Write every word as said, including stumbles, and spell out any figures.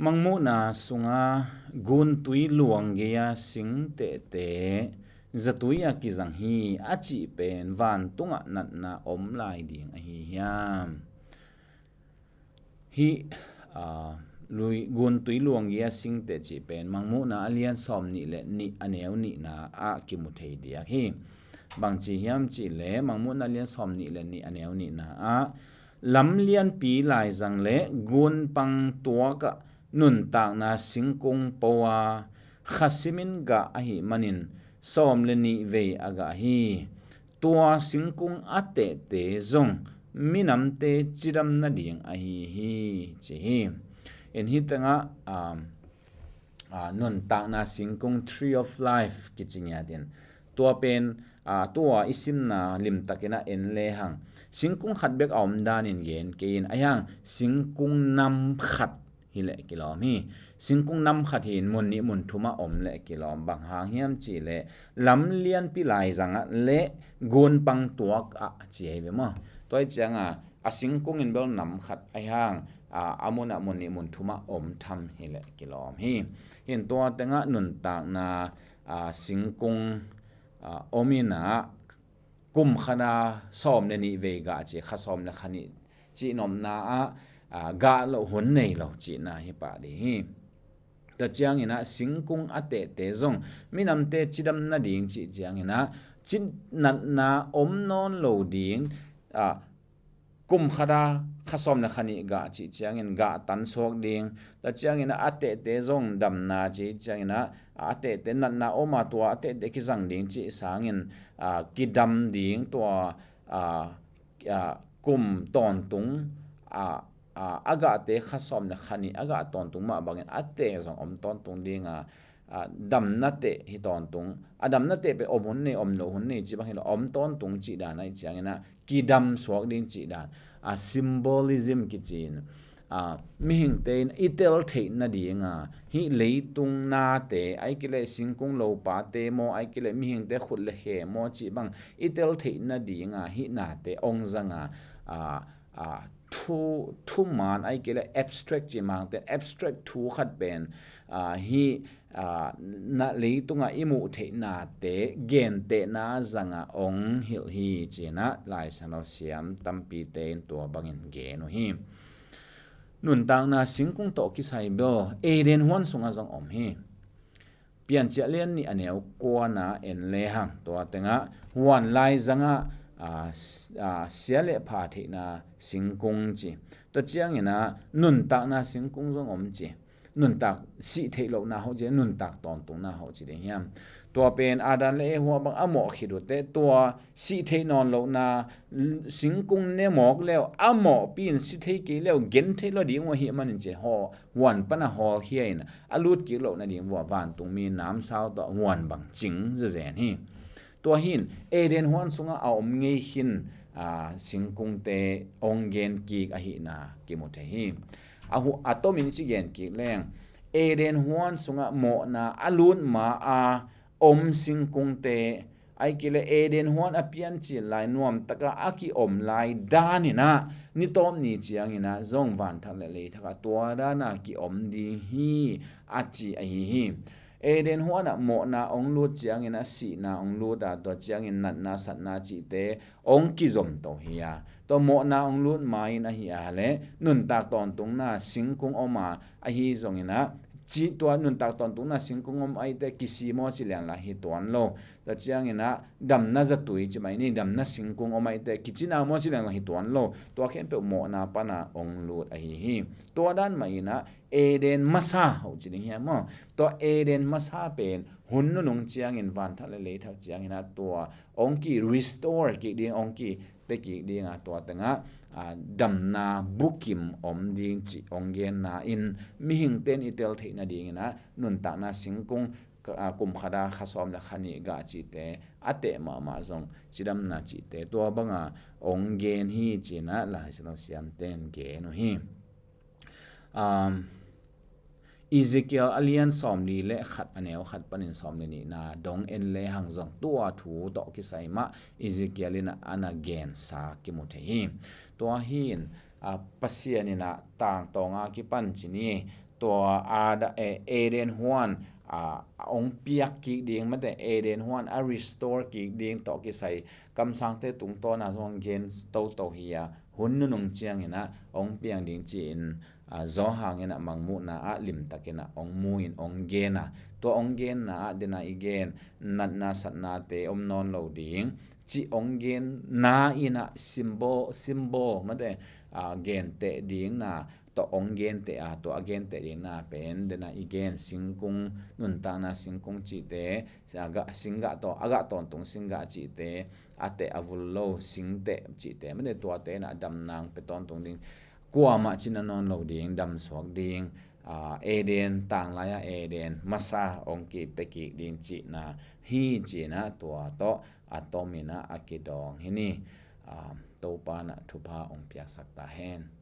Mangmuhna sunga guntui luang gei-a sing tehte zatui a kizang hi a cih pen vantungah natna om lai ding ahi hiam? Hih, aa, lui, guntui luang gei-a sing teh cih pen Mangmuhna a lian sawm nih le nih a neu nihna ah kimu thei diak hi. Bangci hiam cih le Mangmuhna a lian sawm nih le nih a neu nihna ah lam lianpi laizang le gunpang tuakah nuntakna singkung po a kha simin gah ahih manin sawm le nih vei a gah hi. Tua singkung a tehte zong minamte cidam nading ahi hi, ci hi. In hih tengah, um, ah, nuntakna singkung, tree of life kici ngiatin. Tua pen, ah, tua i simna limtakin a en lehang singkung khat bek a om danin gen kei in, ahi hang singkung nam khat hileh kilawm hi. Singkung nam khat hi in mun nih mun thum ah om leh kilawm. Bang hang hiam cih leh lam lianpi laizang ah le gunpang tuak ah ci hi ve maw? Tua hi ciangah a singkung in bel nam khat ahi hang, a, a mun ah mun nih mun thum ah om tham hileh kilawm hi. Hi in tua tengah nuntakna, a, singkung, a, om in ah kum khat a sawm le nih vei gah ci, kha sawm le kha nih cih nopna ah, a, gah loh hun nei lo cihna hi pah ding hi. Tua ciangin ah singkung a tehte zong minamte cidam nading cih ciangin ah cih natna om nawn lo ding, a, kum khat a kha sawm le kha nih gah cih ciangin gah tan suak ding. Tua ciangin ah a tehte zong damna cih ciangin ah a tehte natna om a tua a tehte kizang ding cih sangin, a, kidam ding tua, a, a, kum tawntung, a, a, a gahte kha sawm le kha nih a gah tawntung mah bangin a teh zong om tawntung ding a, a, damna teh hi tawntung. A damna teh pen om hun nei, om loh hun nei cih bang hi lo, om tawntung cih dan ahih ciangin ah kidam suak ding cih dan, a, symbolism kici in, a, mihingte in i tel theih nading a, hih leitung nate, ahih kei leh singkung lopate maw, ahih kei leh mihingte khut le khe maw cih bang i tel theih nading a, hih nate ong zang a, a, a, thu, thuman, ahih kei leh abstract cih mangte, abstract thu khat pen, a, hih, a, na leitungah i muh theihnate gentehna zangah ong hilh hi, ci-in ah Lai Siangtho siam tampite in tua bangin gen uh hi. Nuntakna singkung tawh kisai bel Eden huan sungah zong om hi. Piancil lian nih a neu kuana en lehang tua tengah huan laizangah, a, s-, a, sia le pha theihna singkung ci. Tua ciangin ah nuntakna singkung zong om ci. Nuntak sih theih lohna hoh ci, nuntak tawntungna hoh ci ding hiam? Tua pen Adam le Eva bang a mawh khit uh teh tua sih theih nawn lohna, singkung ne mawk leu a mawhpi in si thei kei leu gen thei lo ding uh ahih manin ci, haw, huan pana hawlkhia in a lut kik loh nading uh a vantungmi namsau tawh huan bang cing zezen hi. Tua hi in Eden huan sungah a om ngei khin, a, singkungte ong gen kik ahihna kimu thei hi. A hu-, a tomin ci gen kik leng Eden huan sungah mawhna a lut ma a om singkungte, ahih kei leh Eden huan a piancil lai nuamtaka a kiom lai danin ah ni tawp ni ciangin ah zong vanthak le leithak ah tua dana kiom ding hi a ci ahi hi. Eden huan ah mawhna ong lut ciangin ah sihna ong lut a, tua ciangin natna satna cihte ong kizom to hi a, tua mawhna ong lut ma-in ahi a leh nuntak tawntungna singkung om a, ahi zongin ah ci, tua nuntak tawntungna singkung om ahih teh kisi maw ci leng lah hi tuan lo. Tua ciangin ah damna zatui ci mai ni, damna singkung om ahih teh kici na maw ci leng lah hi tuan lo. Tua khempeuh mawhna pana ong lut ahi hi. Tua dan mah in ah Eden masa hoh ci ding hiam maw? Tua Eden masa pen hun nunung ciangin vanthak le leithak ciangin ah tua ong ki restore kik ding, ong ki pia kik ding a, tua tengah, a, damna bukim om ding cih ong genna in mihingte in i tel theih nadingin ah nuntakna singkung, a, kum khat a kha sawm le kha nih gah cihte a teh mahmah zong cidamna cihte tua banga ong gen hi ci-in ah Lai Siangtho siamte in gen uh hi. Um, Ezekiel a lian sawmli le khat a neu khat panin sawmli nihna dong en lehang zong tua thu tawh kisai mah Ezekiel in a na gensa kimu thei hi. Tua hi in, a, Pasian in a tangtawnga kipan ci ni, tua Adam, eh, Eden huan, ah, a hong piak kik ding, mate, Eden huan a restore kik ding tawh kisai kamsangte tungtawna zong gen toto hi a, hun nunung ciangin ah hong piang ding ci-in, ah, Johan in ah mangmuhna ah limtakin ah hong mu-in hong gen a, tua hong genna ah dena i gen natna satnate om nawn lo ding, ci hong genna in ah symbol, symbol, mate, ah, genteh dingna tawh hong genteh a, tua a genteh dingna pen dena i gen singkung, nuntakna singkung cihte, a gah, singgah taw, a gah tawntung singgah cihte, a teh a vul lo singteh cihte, mate, tuate in ah damna hong pia tawntung ding, kuamah cina nawn lo ding, damsuak ding, ah, Eden, tanglai-a Eden masa hong kipia kik ding cihna hi ci-in ah tua tawh a tomin ah a kidawng hi ni. Ah, Topa in ah thupha hong piaksak ta hen.